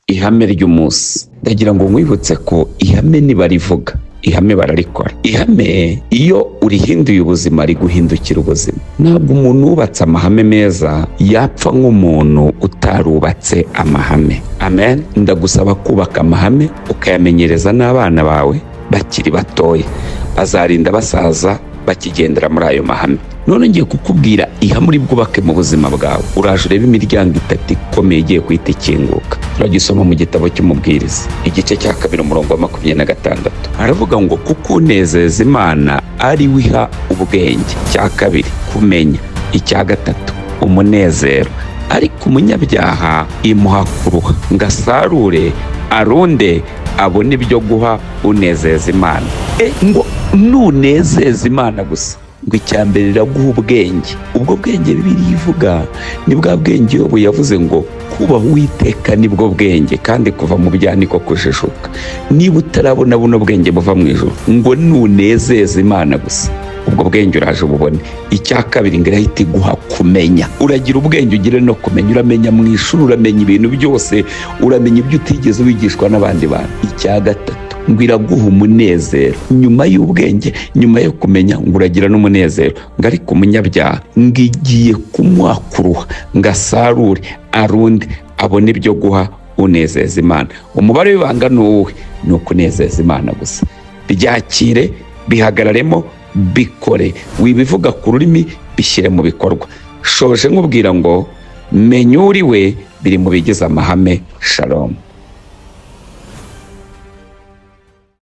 Ihame ry'umunsi, ndagira ngo nkwibutse ko ihame nibarivuga, ihame bararikora. Ihame iyo urihinduye ubuzima, riguhindukira ubuzima. Ntabwo umuntu wubatse amahame meza yapfa nk'umuntu utarubatse amahame. Amen. Ndagusaba kubaka amahame, ukayamenyereza n'abana bawe bakiri batoya, bazarinda basaza bakigendera muri ayo mahame. None ngiye kukubwira ihame uri bwubake mu buzima bwawe. Uraje urebe imiryango itatu ikomeye igiye guhita ikinguka. Turagisoma mu gitabo cy'Umubwiriza, igice cya 2, umurongo wa 26. Aravuga ngo: "Kuko unezeza Imana ari we iha ubwenge." Icya kabiri, kumenya. Icya gatatu, umunezero. Ariko umunyabyaha imuha kuruha, ngo asarure arunde, abone ibyo guha unezeza Imana. Ngo nunezeza Imana gusa, ngo icya mbere iraguha ubwenge. Ubwo bwenge Bibiliya ivuga ni bwa bwenge Yobu yavuze ngo: "Kubaha Uwiteka nibwo bwenge, kandi kuva mu byaha niko kujijuka." Niba utarabona buno bwenge buva mu ijuru, ngo nunezeza Imana gusa, ubwo bwenge uraje ububone. Icya kabiri, ngo irahita iguha kumenya. Uragira ubwenge, ugire no kumenya. Uramenya mu ishuri, uramenya ibintu byose, uramenya ibyo utigeze wigishwa n'abandi bantu. Icya gatatu, ngo iraguha umunezero. Nyuma y'ubwenge, nyuma yo kumenya, ngo uragira n'umunezero. Ngo ariko umunyabyaha, ngo igiye kumuha kuruha, ngo asarure arunde, abone ibyo guha unezeza Imana. Umubare w'ibanga ni uwuhe? Ni ukunezeza Imana gusa. Byakire, bihagararemo, bikore. Wibivuga ku rurimi, bishyire mu bikorwa. Shoje nkubwira ngo menya uri we, biri mu bigize amahame. Shalom.